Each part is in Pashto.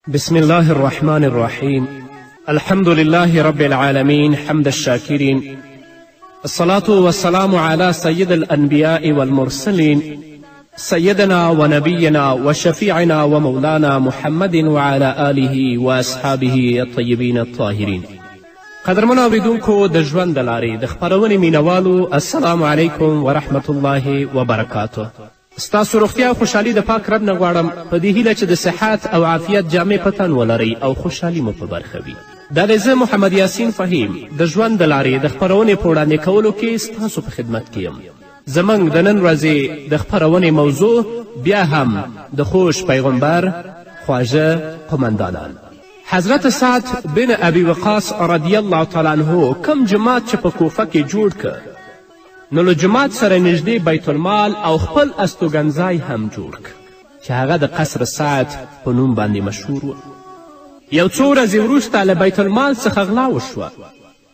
بسم الله الرحمن الرحيم. الحمد لله رب العالمين، حمد الشاكرين، الصلاة والسلام على سيد الأنبياء والمرسلين، سيدنا ونبينا وشفيعنا ومولانا محمد وعلى آله وأصحابه الطيبين الطاهرين. قدرمنو اوریدونکو، د ژوند د لارې د خپرونې مینوالو، السلام علیکم ورحمت الله وبرکاته. ستاسو روغتیا او خوشحالي د پاک رب نه غواړم، په دې هیله چې د صحت او عافیت جامې په تن ولرئ او خوشحالي مو په برخه وي. دا دی زه محمد یاسین فهیم د ژوند د لارې د خپرونې په وړاندې کولو کې ستاسو په خدمت کې یم. زموږ د نن ورځې د خپرونې موضوع بیا هم د خوش پیغمبر خواږه قمندانان. حضرت سعد بن ابي وقاص رضی الله تعالی عنه کوم جومات چې په کوفه کې جوړ که، نو له جومات سره نږدې بیت المال او خپل استوګنځای هم جوړ که چې هغه د قصر سعد په نوم باندې مشهور و. یو څو ورځې وروسته له بیت المال څخه غلا وشوه.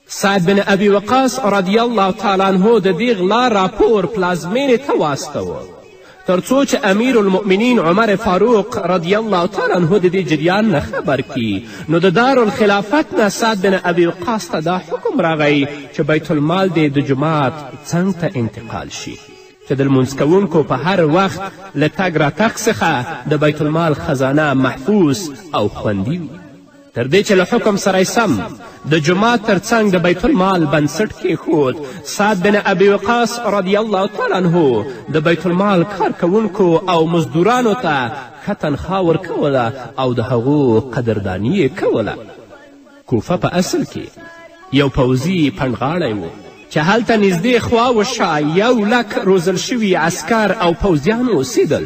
سعد بن ابي وقاص رضی الله تعالی عنه د دې غلا راپور پلازمینې ته واستوه، تر څو چې امیر المؤمنین عمر فاروق رضی الله تعالی عنه د دې جریان نه خبر کړي. نو د دارالخلافت نه سعد بن ابي وقاص ته دا حکم راغی چې بیت المال دې د جومات څنګ ته انتقال شي، چې د لمونځ کوونکو په هر وخت له تګ راتګ څخه د بیت المال خزانه محفوظ او خوندي وي. تر دې چې له حکم سره سم د جومات تر څنګ د بیت المال بنسټ کیښود. سعد بن ابي وقاص رضی الله تعالی عنه د بیت المال کارکوونکو او مزدورانو ته ښه تنخوا ورکوله او د هغو قدرداني یې کوله. کوفه په اصل کې یو پوځي پنډغاړی و چې هلته نږدې خوا و شا 1 لک روزل شوي عسکر او پوځیان اوسېدل.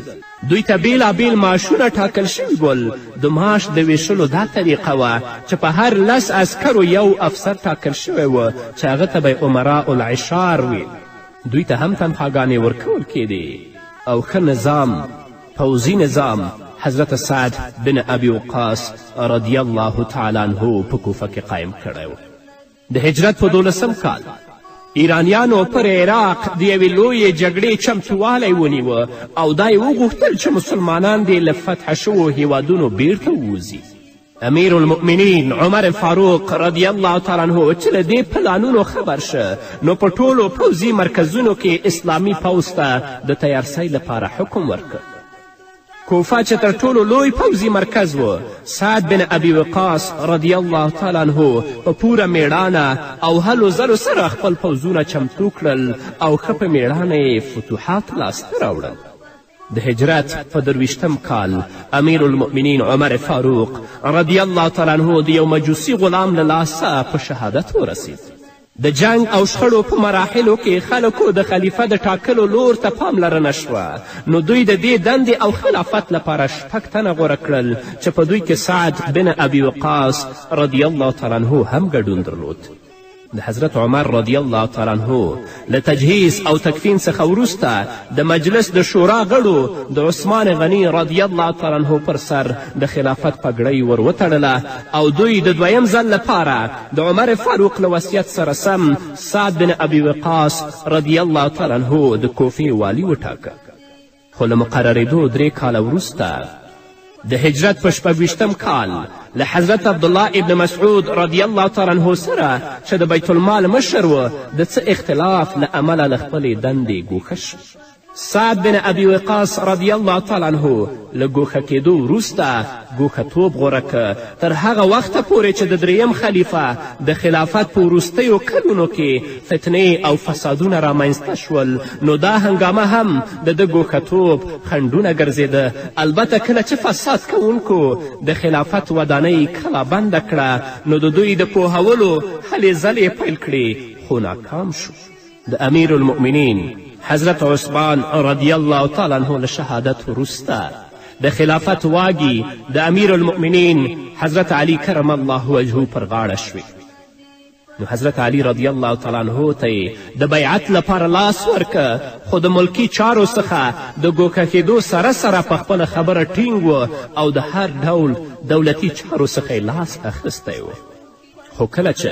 دوی ته بېلابېل معاشونه ټاکل شوي ول. د معاش د ویشلو دا طریقه وه چې په هر 10 عسکرو یو افسر ټاکل شوی و چې هغه ته به یې امراء العشار ویل. دوی ته هم تنخواګانې ورکول کېدې او ښه نظام، پوځي نظام حضرت سعد بن ابي وقاص رضی الله تعالی عنه په کوفه کې قایم کړی و. د هجرت په 12 کال ایرانیانو پر عراق د یوې لویې جګړې چمتووالی ونیوه او دا یې وغوښتل چې مسلمانان دې له فتح شوو هیوادونو بیرته ووځي. امیر المؤمنین عمر فاروق رضی الله تعالی عنه چې له دې پلانونو خبر شه، نو په ټولو پوځي مرکزونو کې اسلامي پوځ ته د تیارسۍ لپاره حکم ورکړ. کوفه چې تر ټولو لوی پوځي مرکز و، سعد بن ابي وقاص رضی الله تعالی عنه په پوره میړانه او هلو ځلو سره خپل پوځونه چمتو کړل او ښه په میړانه یې فتوحات لاسته راوړل. د هجرت په 23 کال امیر المؤمنین عمر فاروق رضی الله تعالی عنه د یو مجوسي غلام له لاسه په شهادت ورسید. د جنګ او شخړو په مراحلو کې خلکو د خلیفه د ټاکلو لور ته پاملرنه شوه، نو دوی د دې دندې او خلافت لپاره 6 تنه غوره کړل چې په دوی کې سعد بن ابي وقاص رضی الله تعالی عنه هم ګډون درلود. د حضرت عمر رضی الله تعالی عنه له تجهیز او تکفین څخه وروسته د مجلس د شورا غړو د عثمان غني رضی الله تعالی عنه پر سر د خلافت پګړۍ ور وتړله او دوی د دویم ځل لپاره د عمر فاروق له وصیت سره سم سعد بن ابي وقاص رضی الله تعالی عنه د کوفې والي وټاکه. خو له مقررېدو 3 کاله وروسته د هجرت په 26 کال له حضرت عبدالله ابن مسعود رضی الله تعالی عنه سره چې د بیت المال مشر و د څه اختلاف له امله له خپلې دندې ګوښه شو. سعد بن ابي وقاص رضی الله تعالی عنه له ګوښه کېدو وروسته ګوښه توب غوره که، تر هغه وخته پورې چې د دریم خلیفه د خلافت په وروستیو کلونو کې فتنې او فسادونه رامنځته شول، نو دا هنګامه هم د ده ګوښه توب خنډونه ګرځېده. البته کله چې فساد کوونکو د خلافت ودانۍ کلابنده کړه، نو د دوی د پوهولو هلې ځلې پیل کړې، خو ناکام شو. د امیر المؤمنین حضرت عثمان رضی الله تعالی عنه له شهادت وروسته د خلافت واګي د امیر المؤمنین حضرت علی کرم الله وجهه پر غاړه شوې. نو حضرت علی رضی الله تعالی عنه ته یې د بیعت لپاره لاس ورکه، خو د ملکي چارو څخه د ګوښه کېدو سره سره په خپله خبره ټینګ و او د هر ډول دولتي چارو څخه یې لاس اخیستی و. خو کله چې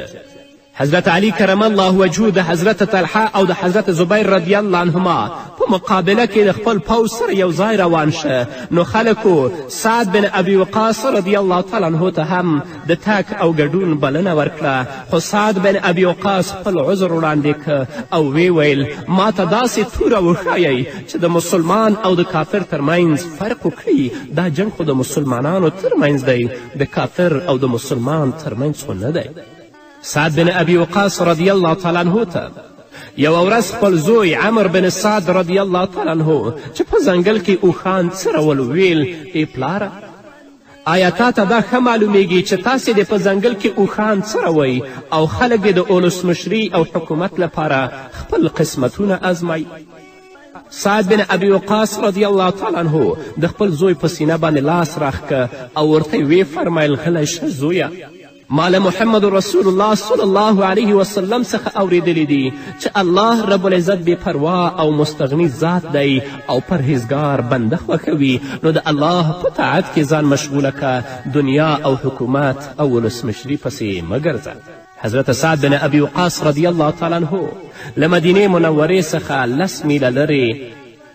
حضرت علی کرم الله وجهه د حضرت طلحه او د حضرت زبیر رضی الله عنهما په په مقابله کې د خپل پوځ سره یو ځای روان شه. نو خلکو سعد بن ابي وقاص رضی الله تعالی عنه ته هم د تګ او ګډون بلنه ورکړه، خو سعد بن ابي وقاص خپل عذر وړاندې که او ویې ویل ما ته داسې توره وښایئ چې د مسلمان او د کافر ترمنځ فرق وکړي، دا جنګ خو د مسلمانانو ترمنځ دی، د کافر او د مسلمان ترمنځ خو نه دی. سعد بن ابي وقاص رضی الله تعالی عنه ته یوه ورځ خپل زوی عمر بن سعد رضی الله تعالی عنه چې په ځنګل کې اوښان څرول ویل ای پلاره، آیا تا ته دا ښه معلومیږي چې تاسې دې په ځنګل کې اوښان څروئ او خلک دې د اولسمشري او حکومت لپاره خپل قسمتونه ازمایي؟ سعد بن ابي وقاص رضی الله تعالی عنه د خپل زوی په سینه باندې لاس راښکه او ورته یې ویې فرمیل غلی شه زویه، ما له محمد رسول الله صلی الله علیه وسلم څخه اوریدلي دي چې الله رب العزت بې پروا او مستغني ذات دی او پرهیزګار بنده خوښوي، نو د الله په طاعت کې ځان مشغوله که، دنیا او حکومت او ولسمشري پسې مه ګرځه. حضرت سعد بن ابي وقاص رضی الله تعالی عنه له مدینې منورې څخه 10 میله لرې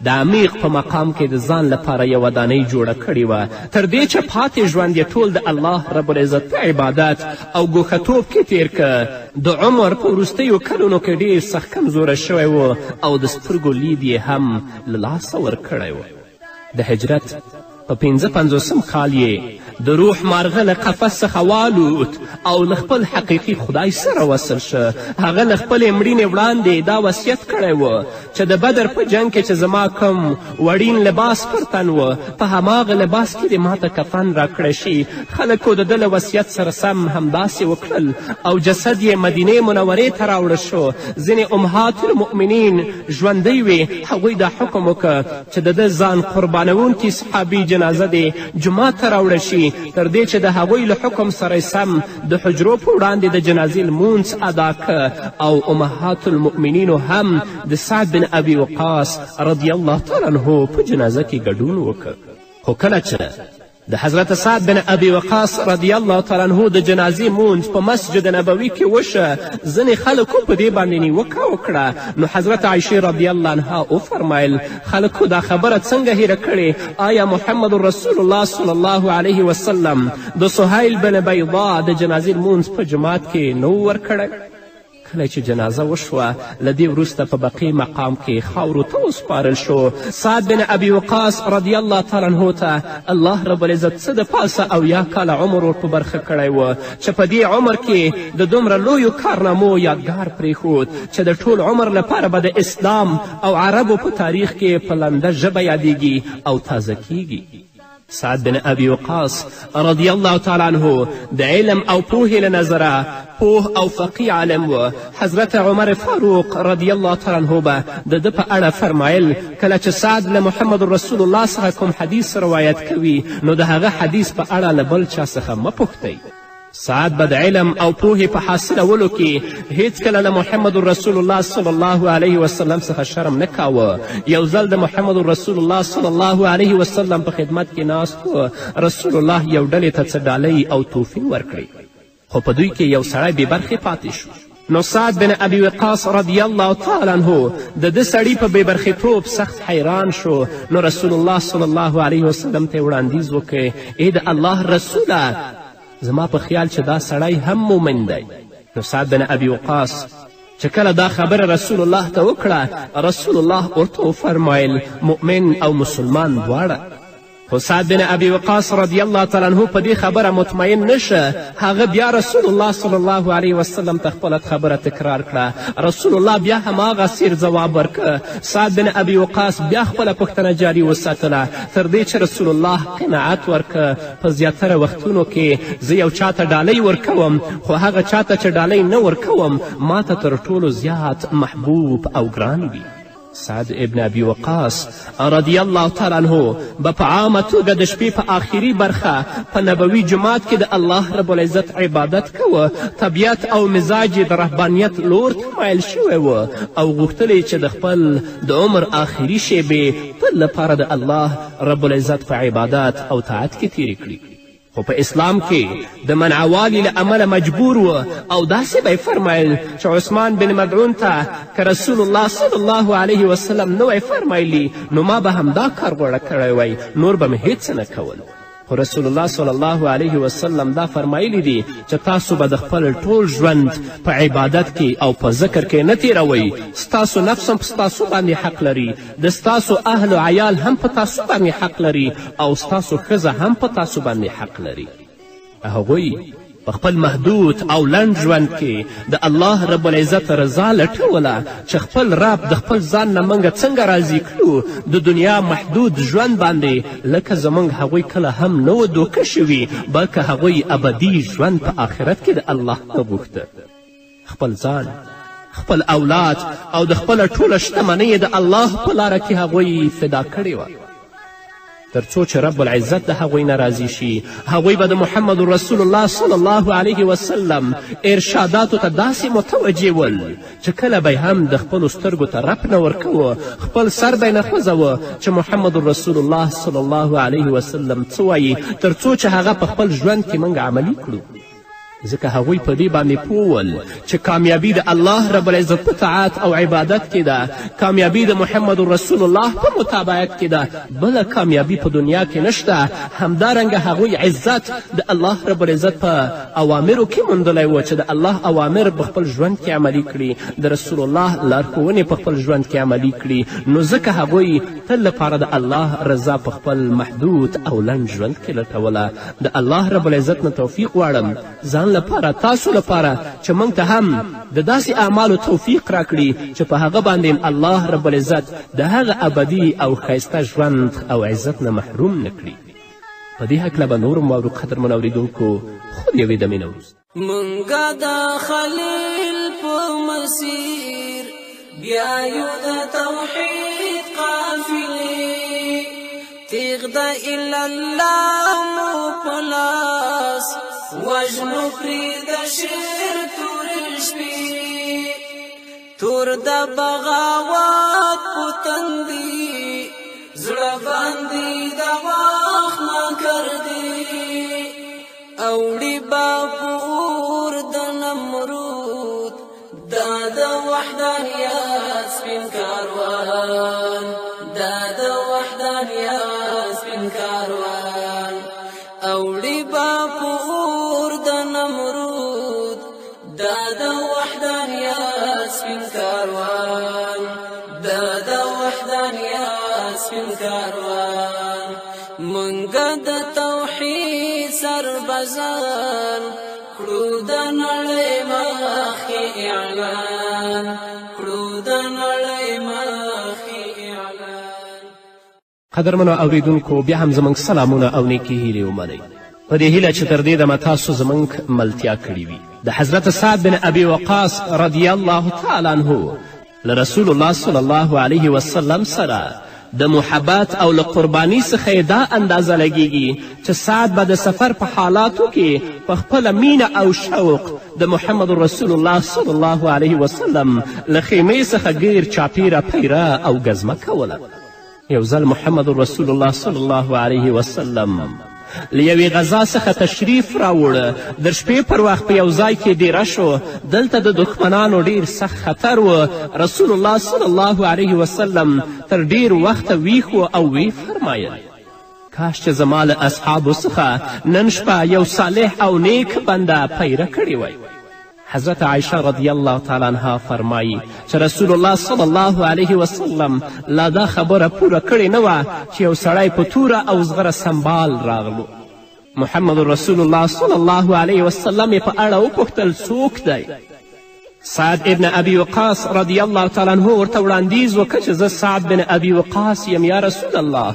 د عمیق په مقام کې د ځان لپاره یوه ودانۍ جوړه کړې وه، تر دې چې پاتې ژوند یې ټول د الله رب العزت په عبادت او ګوښهتوب کې تیر که. د عمر په وروستیو کلونو کې ډېر سخت کمزوری شوی و او د سترګو لید یې هم له لاسه ورکړی و. د هجرت په 55 کال یې د روح مارغه له قفس څخه والوت او له خپل حقیقي خدای سره وصل شه. هغه له خپلې مړینې وړاندې دا وصیت کړی و چې د بدر په جنګ کې چې زما کوم وړین لباس پر تن و په هماغه لباس کې دې ماته کفن راکړی شي. خلکو د ده له وصیت سره سم همداسې وکړل او جسد یې مدینې منورې ته راوړل شو. ځینې امهات المؤمنین ژوندۍ وې، هغوی دا حکم وکړ چې د ده ځان قربانوونکي صحابي جنازه دې جومات ته راوړل شي، تر دې چې د هغوی له حکم سره سم د حجرو په وړاندې د جنازې لمونځ ادا که او امهات المؤمنینو هم د سعد بن ابي وقاص رضی الله تعالی عنه په جنازه کې ګډون وکړ. خو کله چې د حضرت سعد بن ابي وقاص رضی الله تعالی عنه د جنازې مونځ په مسجد نبوي کې وشه، ځینې خلکو په دې باندې نیوکه وکړه. نو حضرت عایشې رضی الله عنها وفرمیل خلکو دا خبره څنګه هیره کړې؟ آیا محمد رسول الله صلی الله علیه وسلم د سهیل بن بیضا د جنازې لمونځ په جومات کې نه و ورکړی؟ کله چې جنازه وشوه له دې وروسته په بقیع مقام کې خاورو ته وسپارل شو. سعد بن ابي وقاص رضی الله تعالی عنه ته الله رب العزت څه د پاسه 70 کاله عمر ور په برخه کړی و چې په دې عمر کې د دومره لویو کارنامو یادګار پرېښود چې د ټول عمر لپاره به د اسلام او عربو په تاریخ کې په لنده ژبه یادیږي او تازه کیږي. سعد بن ابي وقاص رضی الله تعالی عنه د علم او پوهې له نظره پوه او فقیه عالم و. حضرت عمر فاروق رضی الله تعالی عنه به د ده په اړه فرمایل کله چې سعد له محمد رسول الله څخه کوم حدیث روایت کوي نو د هغه حدیث په اړه له بل چا څخه مه پوښتئ. سعد به د علم او پوهې په حاصلولو کې هیڅکله له محمد رسول الله صلی الله علیه وسلم څخه شرم نه کاوه. یو ځل د محمد رسول الله صلی الله علیه وسلم په خدمت کې ناست و. رسول الله یو ډلې ته څه ډالۍ او تحفې ورکړې، خو په دوی کې یو سړی بې برخې پاتې شو. نو سعد بن ابي وقاص رضی الله تعالی عنه د ده سړي په بې برخېتوب سخت حیران شو. نو رسول الله صلی الله علیه وسلم ته یې وړاندیز وکړ ای د الله رسوله، زما په خیال چې دا سړی هم مؤمن دی. نو سعد بن ابي وقاص چې کله دا خبره رسول الله ته وکړه، رسول الله ورته وفرمایل مؤمن او مسلمان دواړه. خو سعد بن ابي وقاص رضی الله تعالی عنه په دې خبره مطمئن نه شه. هغه بیا رسول الله صلی الله علیه وسلم ته خپله خبره تکرار کړه. رسول الله بیا هماغه سیر ځواب ورکړ. سعد بن ابي وقاص بیا خپله پوښتنه جاري وساتله تر دې چې رسول الله قناعت ورکړ. په زیاتره وختونو کې زه یو چاته ډالۍ ورکوم، خو هغه چاته چې ډالۍ نه ورکوم ماته تر ټولو زیات محبوب او ګران وي. سعد ابن ابي وقاص رضی الله تعالی عنه به په عامه توګه د شپې په آخري برخه په نبوي جومات کې د الله رب العزت عبادت کوه. طبیعت او مزاج یې د رهبانیت لور ته مایل شوی و او غوښتل یې چې د خپل د عمر آخري شیبې تل لپاره د الله رب العزت په عبادت او طاعت کې تیرې کړي. خو په اسلام کې د منعوالي له امله مجبور و او داسې به یې فرمایل چې عثمان بن مدعون ته که رسول الله صلی الله علیه وسلم نه وای فرمایلي نو ما به همدا کار غوره کړی وای، نور به مې هیڅ نه کول. خو رسول الله صلی الله علیه وسلم دا فرمایلی دي چې تاسو به د خپل ټول ژوند په عبادت کې او په ذکر کې نه تیروئ، ستاسو نفس هم په ستاسو باندې حق لري، د ستاسو اهل و عیال هم په تاسو باندې حق لري او ستاسو ښځه هم په تاسو باندې حق لري. هغوی په خپل محدود او لنډ ژوند کې د الله رب العزت رضا لټوله چې خپل رب د خپل ځان نه موږ څنګه راضي کړو. د دنیا محدود ژوند باندې لکه زموږ هغوی کله هم نه و دوکه شوي، بلکې هغوی ابدي ژوند په آخرت کې د الله نه غوښته. خپل ځان، خپل اولاد او د خپله ټوله شتمنۍ یې د الله په لاره کې هغوی فدا کړې وه، تر څو چې رب العزت د هغوی نه راضي شي. هغوی به د محمد رسول الله صلی الله علیه وسلم ارشاداتو ته داسې متوجه ول چې کله به هم د خپلو سترګو ته رپ نه ورکوه، خپل سر به نه خوځوه چې محمد رسول الله صلی الله علیه وسلم څه وایي، تر څو چې هغه په خپل ژوند کې موږ عملي کړو. ځکه هغوی په دې باندې پوه ول چې کامیابي د الله رب العزت په طاعت او عبادت کې ده، کامیابي د محمد رسول الله په متابعت کې ده، بله کامیابي په دنیا کې نشته. همدارنګه هغوی عزت د الله رب العزت په اوامرو کې موندلی و چې د الله اوامر په خپل ژوند کې عملي کړي، د رسول الله لارښوونې په خپل ژوند کې عملي کړي. نو ځکه هغوی تل لپاره د الله رضا په خپل محدود او لنډ ژوند کې لټوله. د الله رب العزت نه توفیق غواړم ځان لپاره، تاسو لپاره، چې موږ ته هم د داسې اعمالو توفیق راکړي چې په هغه باندې الله رب العزت د هغه ابدي او ښایسته ژوند او عزت نه محروم نه کړي. په دې هکله به نور هم واورو قدرمنو اورېدونکو، خو د یوې دمې نه وروسته. مونږه د خلیل په مسیر بیا یو د توحید قافلې، تیغ د الله مو په لاس وژنو پرې د شعر تورې شپې، تور د بغاوت په تندي زړه باندې د وخت مکر دی، اوړي به پور د نمرود دا د وحدانیت سپین کاروان، دا د وحدانیت سپین کاروان، اوړي به پور د نمرود دا د وحدانیت سپین کاروان، دا د وحدانیت سپین کاروان. مونږ د توحید سربازان کړو د نړۍ مخکې اعلان، کړو د نړۍ مخکې اعلان. قدرمنو اوریدونکو، بیا هم زموږ سلامونه او نیکې هیلې ومنئ، په دې هیله چې تر دې دمه تاسو زموږ ملتیا کړې وي. د حضرت سعد بن ابي وقاص رضی الله تعالی عنه له رسول الله صلی الله علیه وسلم سره د محبت او له قرباني څخه یې دا اندازه لګیږي چې سعد به د سفر په حالاتو کې په خپله مینه او شوق د محمد رسول الله صلی الله علیه وسلم له خیمې څخه ګیر چاپیره پیره او ګزمه کوله. یو ځل محمد رسول الله صلی الله علیه وسلم له یوې غذا څخه تشریف راوړ، د شپې پر وخت په یو ځای کې دیره شو. دلته د دښمنانو ډیر سخت خطر و. رسول الله صلی الله علیه وسلم تر ډیر وخته ویښ و او ویې فرمایل: کاش چې زما له اصحابو څخه نن شپه یو صالح او نیک بنده پیره کړې وای. حضرت عایشه رضی الله تعالی عنها فرمایي چې رسول الله صلی الله علیه وسلم لا دا خبره پوره کړې نه وه چې یو سړی په توره او زغره سمبال راغلو. محمد رسول الله صلی الله علیه وسلم یې په اړه وپوښتل څوک دی؟ سعد ابن ابي وقاص رضی الله تعالی عنه ورته وړاندیز وکړ چې زه سعد بن ابي وقاص یم یا رسول الله.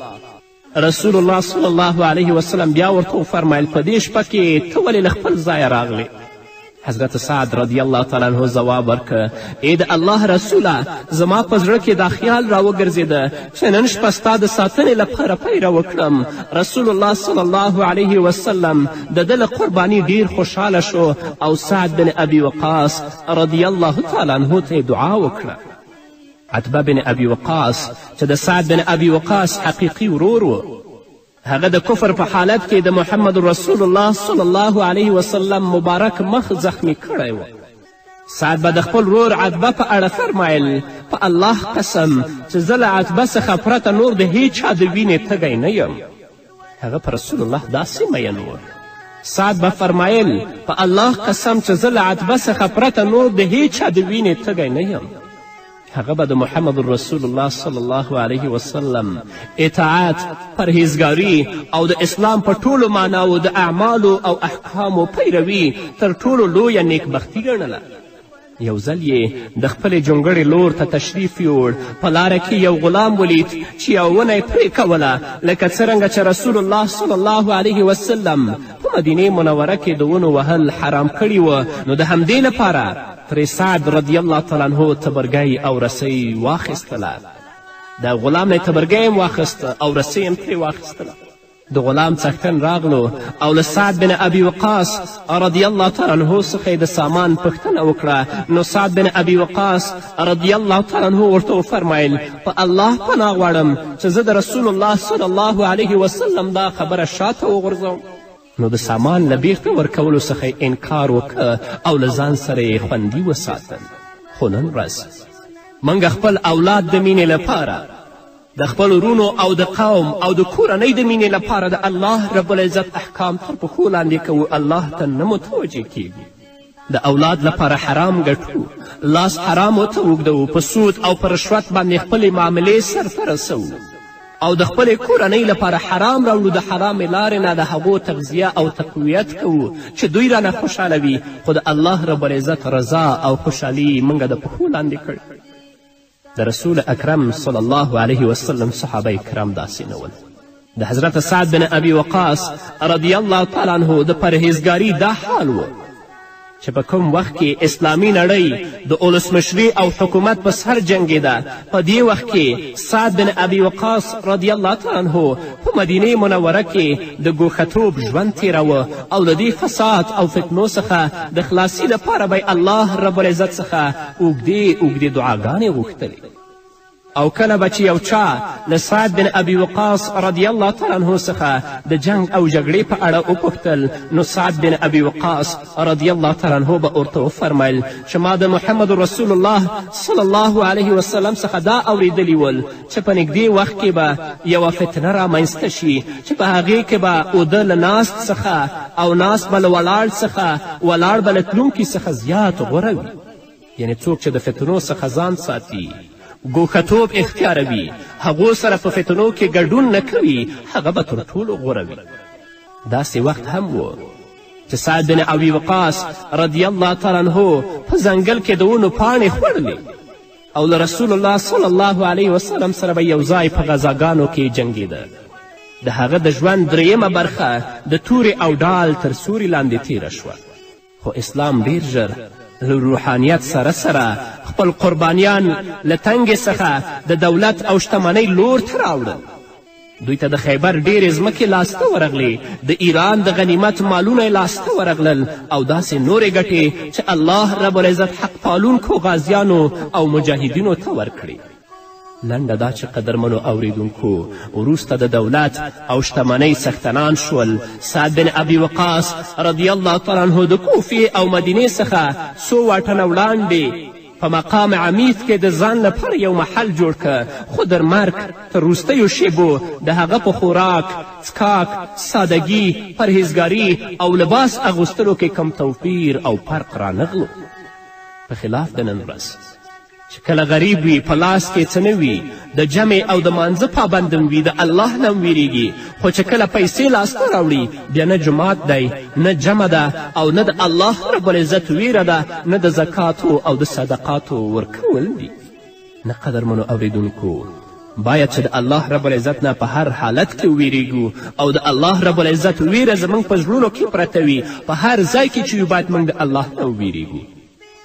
رسول الله صلی الله علیه وسلم بیا ورته وفرمیل په دې شپه کې ته ولې له خپل ځایه راغلې؟ حضرت سعد رضی الله تعالی عنه ځواب ورکړ: ای د الله رسوله، زما په زړه کې دا خیال راوګرځېده چې نن شپه ستا د ساتنې لپاره پیره وکړم. رسول الله صلی الله علیه وسلم د ده له قرباني ډیر خوشحاله شو او سعد بن ابي وقاص رضی الله تعالی عنه ته یې دعا وکړه. عتبه بن ابي وقاص چې د سعد بن ابي وقاص حقیقي ورور و، هغه د کفر په حالت کې د محمد رسول الله صلی الله علیه وسلم مبارک مخ زخمی کړی و. سعد به د خپل ورور عتبه په اړه فرمایل، په الله قسم چې زه له عتبه څخه پرته نور د هیچا د وینې تږی نه یم. هغه په رسول الله داسې مین و. سعد به فرمایل، په الله قسم چې زه له عتبه څخه پرته نور د هیچا د وینې تږی نه یم. هغه به د محمد رسول الله صلی الله علیه وسلم اطاعت، پرهیزګاري او د اسلام په ټولو معناوو د اعمالو او احکامو پیروي تر ټولو لویه نیکبختي ګڼله. یو ځل یې د خپلې جونګړې لور ته تشریف یوړ. په لاره کې یو غلام ولید چې یوه ونه یې پرې کوله، لکه څرنګه چې رسول الله صلی الله علیه وسلم په مدینې منوره کې د ونو وهل حرام کړي و، نو د همدې لپاره ترې سعد رضی الله تعالی عنه تبرګی او رسۍ واخیستله. د غلام نه یې تبرګی هم واخیسته او رسۍ هم ترې واخیستله. د غلام څښتن راغلو او له سعد بن ابي وقاص رضی الله تعالی عنه څخه یې د سامان پوښتنه وکړه. نو سعد بن ابي وقاص رضی الله تعالی عنه ورته وفرمیل، په الله پناه غواړم چې زه د رسول الله صلی الله علیه وسلم دا خبره شاته وغورځوم. نو د سامان له بیرته ورکولو څخه یې انکار وکړ او له ځان سره یې خوندي وساتل. خو نن ورځ موږ خپل اولاد د مینې لپاره، د خپل ورونو او د قوم او د کورنۍ د مینې لپاره د الله رب العزت احکام تر پښو لاندې کوو، الله ته نه متوجه کیږو. د اولاد لپاره حرام ګټو، لاس حرامو ته اوږدوو، په سود او په رشوت باندې خپلې معاملې سرته رسوو او د خپلې کورنۍ لپاره حرام راوړو، د حرامې لارې نه د هغو تغذیه او تقویت کوو چې دوی رانه خوشحاله وي، خو د الله رب العزت رضا او خوشحالي موږ د پښو لاندې کړې. د رسول اکرم صلی الله علیه وسلم صحابه کرام داسې نه ول. د حضرت سعد بن ابي وقاص رضی الله تعالی عنه د پرهیزګاري دا حال و چې په کوم وخت کې اسلامي نړۍ د ولسمشري او حکومت په سر جنګېده، په دې وخت کې سعد بن ابي وقاص رضی الله تعالی عنه په مدینې منوره کې د ګوښهتوب ژوند تیراوه او له دې فساد او فتنو څخه د خلاصي لپاره به الله رب العزت څخه اوږدې اوږدې دعاګانې غوښتلې. او کله به چې یو چا له سعد بن ابي وقاص رضی الله تعالی عنه څخه د جنګ او جګړې په اړه وپوښتل، نو سعد بن ابي وقاص رضی الله تعالی عنه به ورته وفرمیل چې ما د محمد رسول الله صلی الله علیه وسلم څخه دا اوریدلي ول چې په نږدې وخت کې به یوه فتنه رامنځته شي چې په هغې کې به اوده له ناست څخه او ناست به له ولاړ څخه، ولاړ به له تلونکي څخه زیات غوره وي. یعنې څوک چې د فتنو څخه ځان ساتي، ګوښهتوب اختیاروي، هغو سره په فتنو کې ګډون نه کوي، هغه به تر ټولو غوره وي. داسې وخت هم و چې سعد بن ابي وقاص رضی الله تعالی عنه په ځنګل کې د ونو پاڼې خوړلې او له رسول الله صلی الله علیه وسلم سره به یو ځای په غذاګانو کې جنګېده. د هغه د ژوند درېیمه برخه د تورې او ډال تر سوري لاندې تیره شوه. خو اسلام ډیر ژر له روحانیت سره سره خپل قربانیان له تنګې څخه د دولت او شتمنۍ لور ته راوړل. دوی ته د خیبر ډېرې ځمکې لاسته ورغلې، د ایران د غنیمت مالونه یې لاسته ورغلل او داسې نورې ګټې چې الله رب العزت حق پالونکو غازیانو او مجاهدینو ته ورکړې. لنډه دا چې قدرمنو اوریدونکو، وروسته د دولت او شتمنۍ څښتنان شول. سعد بن ابي وقاص رضی الله تعالی عنه د کوفې او مدینې څخه څو واټنه وړاندې په مقام عمیث کې د ځان لپاره یو محل جوړ که، خو در مرګ تر وروستیو شیبو د هغه په خوراک، څکاک، سادګي، پرهیزګاري او لباس اغوستلو کې کوم توپیر او فرق رانغلو. په خلاف د نن ورځ چې کله غریب وي، په لاس کې څه نه وي، د جمع او د مانځه پابند هم وي، د الله نه هم ویریږي، خو چې کله پیسې لاسته راوړي بیا نه جومات دی، نه جمع ده او نه د الله رب العزت ویره ده، نه د زکاتو او د صدقاتو ورکول دي. نه قدرمنو اوریدونکو، باید چې د الله رب العزت نه په هر حالت کې وویریږو او د الله رب العزت ویره زموږ په زړونو کې پرته وي. په هر ځای کې چې یو باید موږ د الله نه وویریږو.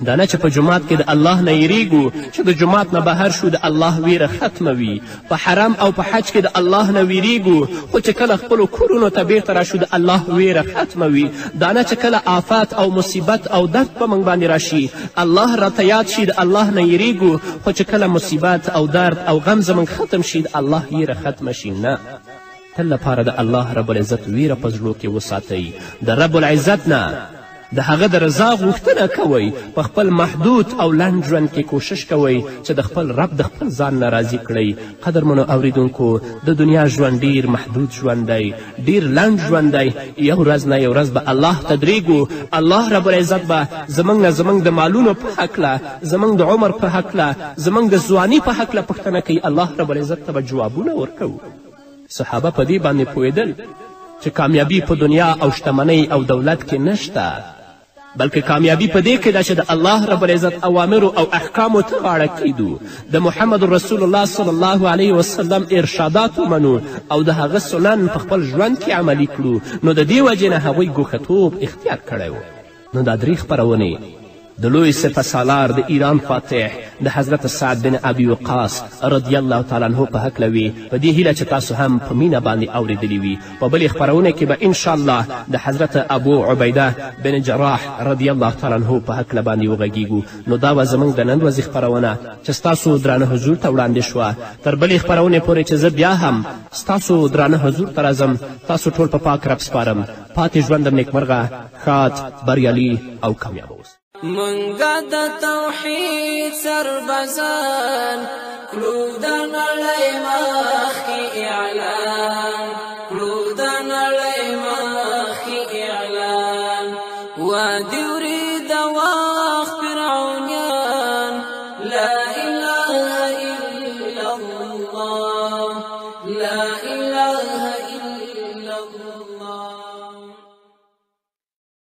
دا نه چې په جومات کې د الله نه یریږو چې د جومات نه بهر شو د الله ویره ختمه وي. په حرم او په حج کې د الله نه ویریږو، خو چې کله خپلو کورونو ته بیرته راشو د الله ویره ختمه وي. دا نه چې کله آفت او مصیبت او درد په موږ باندې راشي الله راته یاد شي د الله نه یریږو، خو چې کله مصیبت او درد او غم زموږ ختم شي د الله ویره ختمه شي. نه. تل لپاره د الله رب العزت ویره په زړو کې وساتئ، د رب العزت نه د هغه د رضا غوښتنه کوئ، په خپل محدود او لنډ ژوند کې کوشش کوئ چې د خپل رب د خپل ځان نه راضي کړئ. قدرمنو اوریدونکو، د دنیا ژوند ډیر محدود ژوند دی، ډیر لنډ ژوند دی. یو ورځ نه یو ورځ به الله ته درېږو، الله رب العزت به زموږ نه زموږ د مالونو په هکله، زموږ د عمر په هکله، زموږ د ځواني په هکله پوښتنه کوي. الله رب العزت ته به جوابونه ورکوو. صحابه په دې باندې پوهېدل چې کامیابي په دنیا او شتمنۍ او دولت کې نشته، بلکې کامیابي په دې کې ده چې د الله رب العزت اوامرو او احکامو ته غاړه کیدو، د محمد رسول الله صلی الله علیه وسلم ارشادات ومنو او د هغه سنن په خپل ژوند کې عملي کړو. نو د دې وجې نه هغوی ګوښهتوب اختیار کړی و. نو دا درې خپرونې د لوی سپه سالار د ایران فاتح د حضرت سعد بن ابي وقاص رضی الله تعالی عنه په هکله وي، په دې هیله چې تاسو هم په مینه باندې اوریدلي وي. په بلې خپرونه کې به انشاءالله د حضرت ابو عبیده بن جراح رضی الله تعالی عنه په هکله باندې وغږیږو. نو دا وه زموږ د نن ورځې خپرونه چې ستاسو درانه حضور ته وړاندې شوه. تر بلې خپرونې پورې چې زه بیا هم ستاسو درانه حضور ته راځم، تاسو ټول په پاک رب سپارم. پاتې ژوند م نیکمرغه، ښاد، بریالي او کامیاب اوسئ. مونږه د توحید سربازان کړو، د نړۍ مخکې اعلان کړو، د نړۍ مخکې اعلان. وادي وري د وخت فرعونیان، لا اله الا الله، لا